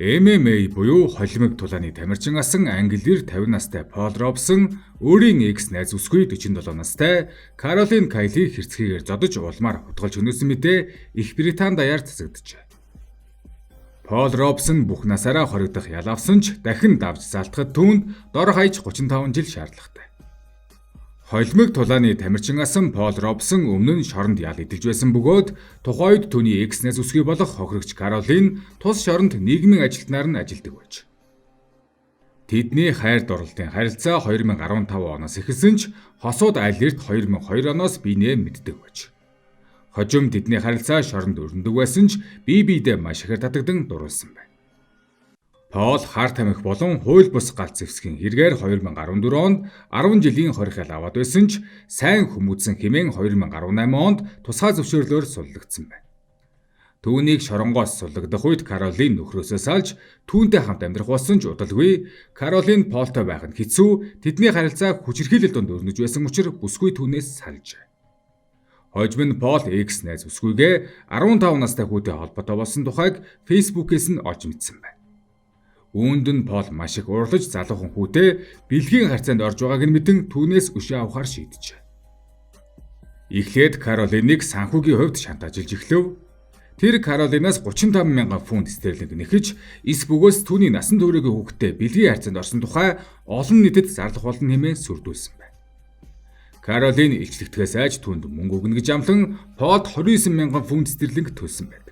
MMA буюу холимог тулааны тамирчин асан англи 50 настай Пол Робсон өөрийн экс найз бүсгүй 47 настай Каролин Кайлийг хэрцгийгээр зодож улмаар хутгалж хөнөөсөн мэдээ Их Британи даяар цацагджээ. Пол Робсон бүх насаараа хоригдох ял авсан ч дахин давж залтахад түүнд дор хаяж 35 жил шаардлагатай. Холимог тулааны тамирчин асан Пол Робсон өмнө нь шоронд ял эдэлж байсан бөгөөд тухайн үед түүний экс найз бүсгүй болох хохирогч Каролин тус шоронд нийгмийн ажилтнаар нь ажилладаг байж. Тэдний хайр дурлалын харилцаа 2015 оноос эхэлсэн ч хосууд аль эрт 2002 оноос биенээ мэддэг байж. Хожим тэдний харилцаа шоронд өрнөдөг байсан ч бие биедээ маш ихээр татагдан дурласан байна. Пол хар тамхи болон хууль бус галт зэвсгийн хэрэгээр 2014 онд 10 жилийн хорих ял аваад байсан ч сайн хүмүүдсэн хэмээн 2018 онд тусгай зөвшөөрлөөр суллагдсан байна. Түүнийг шоронгоос суллагдах үед Каролин нөхрөөсөө салж түүнтэй хамт амьдрах болсон ч удалгүй Каролин Полтой байх нь хэцүү, тэдний харилцаа хүчирхийлэл дунд өрнөж байсан учир бүсгүй түүнээс салжээ. Хожим нь Пол экс найз бүсгүйгээ 15 настай хүүтэй холбоотой болсон тухайг Facebook-ээс нь олж мэдсэн байна. Үүнд нь Пол маш их уурлаж залуухан хүүтэй бэлгийн харьцаанд орж байгааг нь мэдэн түүнээс өшөө авахар шийджээ. Эхлээд Каролиныг санхүүгийн хувьд шантажилж эхлэв. Тэр Каролинаас 35 мянган фунт стерлинг нэхэж, эс бөгөөс түүний насан туршийн хүүхэдтэй бэлгийн харьцаанд орсон тухай олон нийтэд зарлах болно хэмээн сүрдүүлсэн байна. Каролин илчлэгдэхээс айж түүнд мөнгө өгнө гэж амлан Полд 29 мянган фунт стерлинг төлсөн байдаг.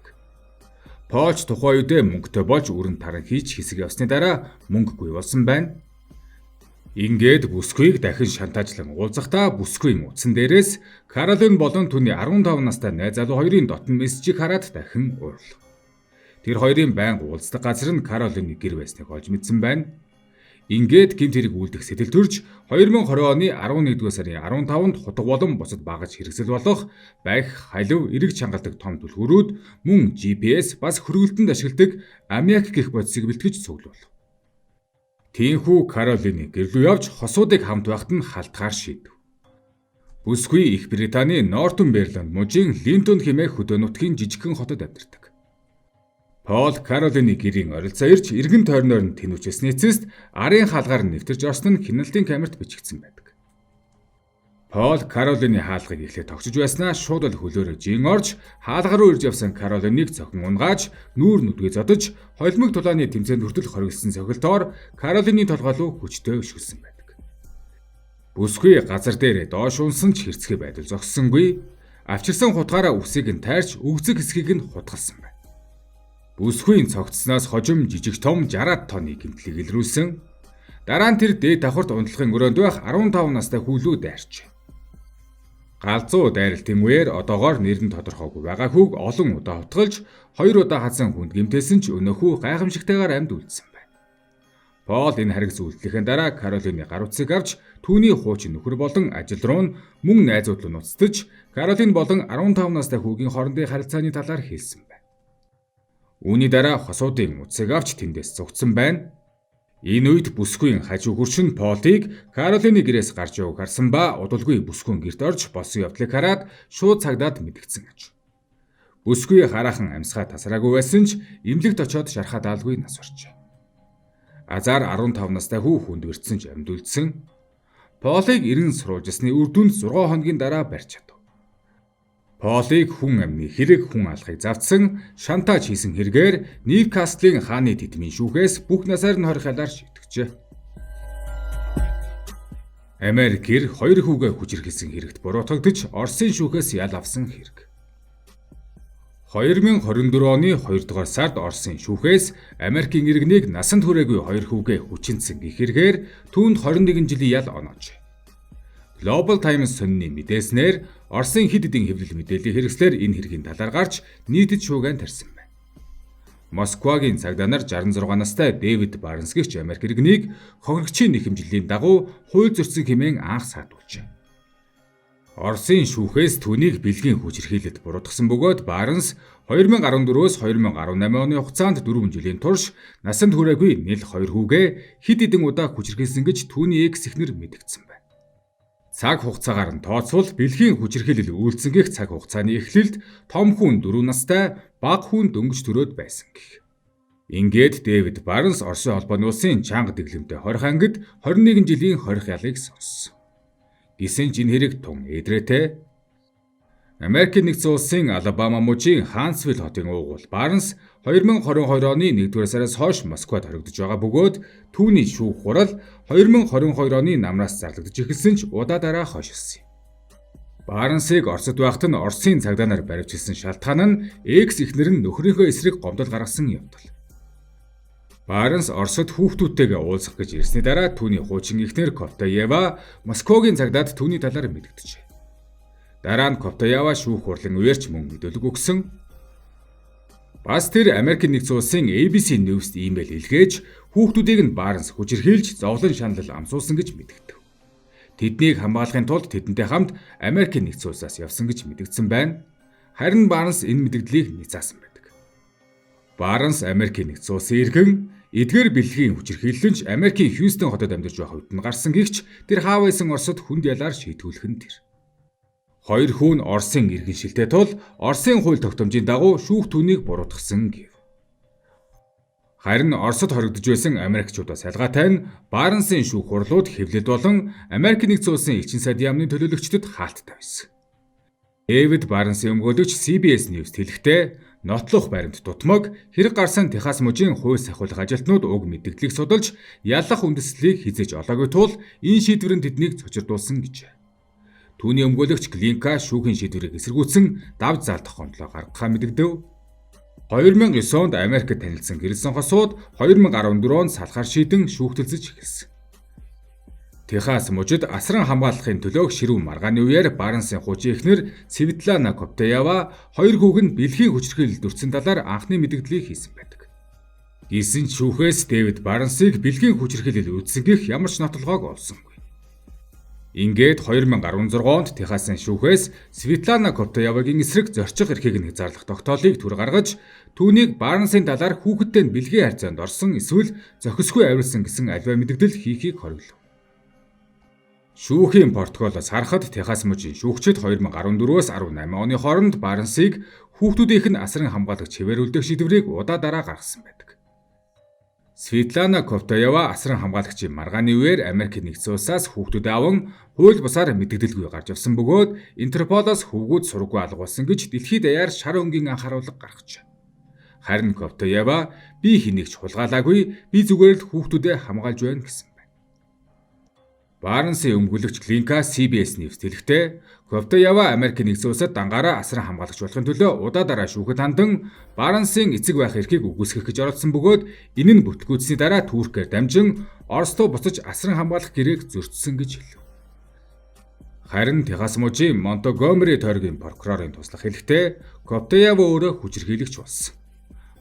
Пол ч тухайн үедээ мөнгөтэй болж өрөнд таран хийж хэсэг явсны дараа мөнгөгүй болсон байна. Ингээд бүсгүйг дахин шантаажлан уулзахдаа бүсгүйн утсан дээрээс Каролин болон түүний 15 настай найз залуу хоёрын дотно мессежийг хараад дахин уурлав. Тэр хоёрын байнга уулздаг газар нь Каролины гэр байсныг олж мэдсэн байна. Ингээд гэмт хэрэг үйлдэх сэтгэл төрж 2020 оны 11-р сарын 15-нд хутга болон бусад багаж хэрэгсэл болох бахи, халив, эрэг чангалдаг том түлхүүрүүд мөн GPS бас хөргөлдөнд ашигладаг аммиак гэх бодисыг бэлтгэж цуглуулав. Тийнхүү Каролины гэр лүү явж хосуудыг хамт байхад нь халтахаар шийдэв. Бүсгүй Их Британий Нортумберланд мужийн Линтон хэмээх хөдөө нутгийн жижигхэн хотод амьдардаг. Пол Каролины гэрийн оролцоо ирж эргэн тойрноор нь тэнүүчээсний эцэст арын хаалгаар нэвтэрч орсон нь хяналтын камерт бичигдсэн байдаг. Пол Каролины хаалгыг эхлээд тогшиж байснаа шууд л хөлөөрөө жин орж хаалга руу ирж явсан Каролиныг цохин унгааж нүүр нүдгээ зодож холимог тулааны тэмцээнд хүртэл хориглосон цохилтоор Каролины толгой руу хүчтэй өшгөлсөн байдаг. Бүсгүй газар дээрээ доош унсан ч хэрцгий байдал зогссонгүй, авчирсан хутгаараа үсийг нь тайрч өгзөг хэсгийг нь хутгалсан байна. Бүсгүйн цогцсноос хожим жижиг том 60-аад тонны гэмтлийг илрүүлсэн. Дараа нь тэр дээд давхарт унтлахын өрөөнд байх 15 настай хүү лүү дайрчээ. Галзуу дайралтын үеэр одоогоор нэр нь тодорхойгүй байгаа хүүг олон удаа хутгалж, хоёр удаа хазан хүнд гэмтээсэн ч өнөө хүү гайхамшигтайгаар амьд үлдсэн байна. Пол энэ харгас үйлдэлийнхээ дараа Каролины гар утсыг авч түүний хуучин нөхөр болон ажил руу нь мөн найзууд руу нуцтаж Каролин болон 15 настай хүүгийн хоорондын харилцааны талаар хэлсэн байна. Үүний дараа хосуудын утсыг авч тэндээс зугтсан байна. Энэ үед бүсгүйн хажуу хөрш нь Полыг Каролины гэрээс гарч яваг харсан ба удалгүй бүсгүйн гэрт орж болсон явдлыг хараад шууд цагдаад мэдэгдсэн аж. Бүсгүй хараахан амьсгаа тасраагүй байсан ч эмнэлэгт очиод шархаа даалгүй нас барчээ. Азаар 15 настай хүү хүнд бэртсэн ч амьд үлдсэн. Полыг эргэн сурвалжсны үр дүнд 6 хоногийн дараа барьж чадав. Полыг хүн амны хэрэг, хүн алахыг завдсан, шантаж хийсэн хэрэгээр Ньюкаслын хааны тэдмийн шүүхээс бүх насаар нь хорих ялаар шийтгэжээ. Америк эр хоёр хүүгээ хүчирхийлсэн хэрэгт буруутгагдаж Оросын шүүхээс ял авсан хэрэг. 2024 оны 2 дугаар сард Оросын шүүхээс Америкийн иргэнийг насанд хүрээгүй хоёр хүүгээ хүчинтсэн гэх хэрэгээр түүнд 21 жилийн ял оноожээ. Global Times сонины мэдээснээр Оросын хэд хэдэн хэвлэл мэдээллийн хэрэгслээр энэ хэргийн талаар гарч нийтэд шуугиан тарьсан байна. Москвагийн цагдаа нар 66 настай Дэвид Барнс гэгч Америк иргэнийг хохирогчийн нэхэмжлэлийн дагуу хууль зөрчсөн хэмээн анх саатуулжээ. Оросын шүүхээс түүнийг бэлгийн хүчирхийлэлд буруутгасан бөгөөд Барнс 2014-өөс 2018 оны хугацаанд 4 жилийн турш насанд хүрээгүй нэл хоёр хүүгээ хэд хэдэн удаа хүчирхийлсэн гэж түүний экс эхнэр мэдэгдсэн байна. Цаг хугацаагаар нь тооцвол бэлгийн хүчирхийлэл үйлдсэн гэх цаг хугацааны эхлэлд том хүн 4 настай, бага хүн дөнгөж төрөөд байсан гэх. Ингээд Дэвид Барнс Оросын холбооны улсын чанга дэглэмтэй 20 ангид 21 жилийн хорих ялыг сонссон. Гэсэн ч энэ хэрэг тун эдрээтэй. Америкийн нэгдсэн улсын Алабама мужийн Хантсвилл хотын уугуул Барнс 2022 оны 1-р сараас хойш Москвад хоригдож байгаа бөгөөд түүний шүүх хурал 2022 оны намраас зарлагдаж эхэлсэн ч удаа дараа хойшилсан юм. Барнсыг Оросд байхад нь Оросын цагдаа нар баривчилсан шалтгаан нь экс эхнэр нь нөхрийнхөө эсрэг гомдол гаргасан явдал. Барнс Оросд хүүхдүүдтэйгээ уулзах гэж ирсний дараа түүний хуучин эхнэр Коптоева Москвагийн цагдаад түүний талаар мэдэгджээ. Дараа нь Коптоева шүүх хурлын үеэрч мөн мэдүүлэг өгсөн. Бас тэр Америкийн нэгдсэн улсын ABC News-д имэйл илгээж хүүхдүүдийг нь Барнс хүчирхийлж зовлон шаналл амсуулсан гэж мэдэгдэв. Тэднийг хамгаалахын тулд тэдэнтэй хамт Америкийн нэгдсэн улсаас явсан гэж мэдэгдсэн байна. Харин Барнс энэ мэдэгдлийг няцаасан байдаг. Барнс Америкийн нэгдсэн улсын иргэн, эдгээр бэлгийн хүчирхийлэл нь Америкийн Хьюстон хотод амьдарч байх үед нь гарсан гихч тэр хаа байсан Оросд хүнд ялаар шийтгүүлэх нь тэр. Хоёр хүү нь Оросын иргэн шилтэй тул Оросын хууль тогтоомжийн дагуу шүүх түүнийг буруутгасан гэв. Харин Оросд хоригдож байсан Америкчуудаас ялгаатай нь Барнсын шүүх хурлууд хэвлэлд болон Америк нэгдсэн улсын элчин сайд яамны төлөөлөгчдөд хаалттай байсан. Дэвид Барнсын өмгөөлөгч CBS News-т хэлэхдээ нотлох баримт дутмаг хэрэг гарсан Техас мужийн хууль сахиулах ажилтнууд уг мэдэгдлийг судалж яллах үндэслэлийг хэзээ ч олоогүй тул энэ шийдвэр нь тэднийг цочирдуулсан гэжээ. Түүний өмгөөлөгч Глинка шүүхийн шийдвэрийг эсэргүүцсэн давж заалдах гомдлоо гаргахаа мэдэгдэв. 2009 онд Америкт танилцсан гэрэлсэн хосууд 2014 онд салахаар шийдэн шүүхтэлзэж эхэлсэн. Техас мужид асран хамгааллахын төлөөх ширүүн маргааны үеэр Барнсын хуучин эхнэр Светлана Коптоева хоёр хүүг нь бэлгийн хүчирхийлэлд өртсөн талаар анхны мэдэгдлийг хийсэн байдаг. Гэсэн ч шүүхээс Дэвид Барнсыг бэлгийн хүчирхийлэл үйлдсэн гэх ямар ч нотолгоог олсонгүй. Ингээд 2016 онд Техасын шүүхээс Светлана Коптоевагийн эсрэг зорчих эрхийг нь хязгаарлах тогтоолыг төр гаргаж түүнийг Барнсын талаар хүүхэдтэй нь бэлгийн харьцаанд орсон эсвэл зохисгүй авирласан гэсэн аливаа мэдэгдэл хийхийг хориглов. Шүүхийн протоколоос харахад Техас мужийн шүүгчид 2014-өөс 18 оны хооронд Барнсыг хүүхдүүдийнх нь асран хамгаалагч хэвээр үлдэх шийдвэрийг удаа дараа гаргасан байдаг. Светлана Коптоева асран хамгаалагчийн маргааны үеэр Америк нэгдсэн улсаас хүүхдүүдээ аван хууль бусаар мэдэгдэлгүй гарч явсан бөгөөд Интерполоос хөвгүүд сураггүй алга болсон гэж дэлхийд даяар шар өнгийн анхааруулга гаргажээ. Харин Коптоева би хэнийг ч хулгайлаагүй, би зүгээр л хүүхдүүдээ хамгаалж байна гэсэн байна. Барнсын өмгөөлөгч Глинка CBS News хэлэхдээ Коптоева Америк нэгдсэн улсад дангаараа асран хамгаалагч болохын төлөө удаа дараа шүүхэд хандан Барнсын эцэг байх эрхийг үгүйсгэх гэж оролдсон бөгөөд энэ нь бүтэлгүйтсэний дараа Туркээр дамжин Орос руу буцаж асран хамгаалах гэрээг зөрчсөн гэж хэлв. Харин Техас мужийн Монтгомери тойргийн прокурорын туслах хэлэхдээ Коптоева өөрөө хүчирхийлэгч болсон.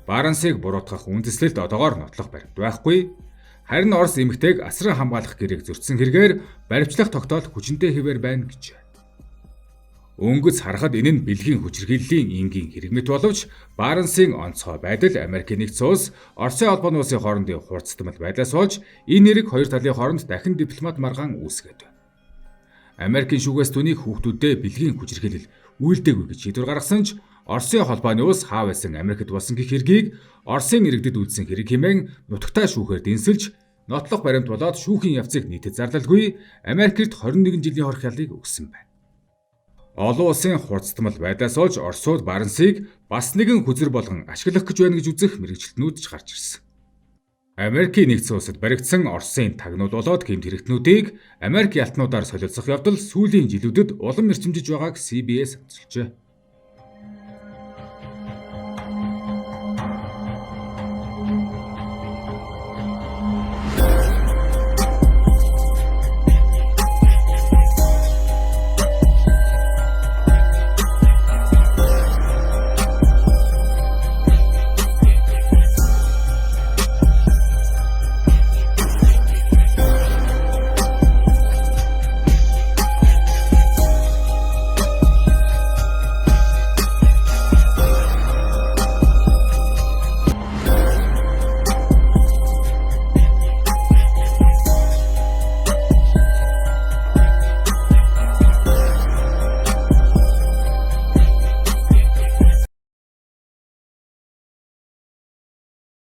Барнсыг буруутгах үндэслэлд одоогоор нотлох баримт байхгүй. Харин Орос эмэгтэйг асран хамгаалах гэрээг зөрчсөн хэрэгээр баривчлах тогтоол хүчинтэй хэвээр байна гэжээ. Өнгөц харахад энэ нь бэлгийн хүчирхийллийн энгийн хэрэг мэт боловч Барнсын онцгой байдал Америкийн нэгдсэн улс, Оросын холбооны улсын хоорондын хурцтмал байдлаас болж энэ хэрэг хоёр талын хооронд дахин дипломат маргаан үүсгээд байна. Америкийн шүүхээс түүнийг хүүхдүүддээ бэлгийн хүчирхийлэл үйлдээгүй гэж шийдвэр гаргасан ч Оросын холбооны улс хаа байсан Америкт болсон гэх хэргийг Оросын иргэдэд үйлдсэн хэрэг хэмээн нутагтаа шүүхээр дэнсэлж нотлох баримт болоод шүүхийн явцыг нийтэд зарлалгүй Америкт 21 жилийн хорих ялыг өгсөн байна. Олон улсын хурцтмал байдлаас болж Оросууд Барнсыг бас нэгэн хөзөр болгон ашиглах гэж байна гэж үзэх мэргэжилтнүүд ч гарч ирсэн. Америкийн нэгдсэн улсад баригдсан Оросын тагнуул болоод гэмт хэрэгтнүүдийг Америк ялтнуудаар солилцох явдал сүүлийн жилүүдэд улам эрчимжиж байгааг CBS онцолжээ.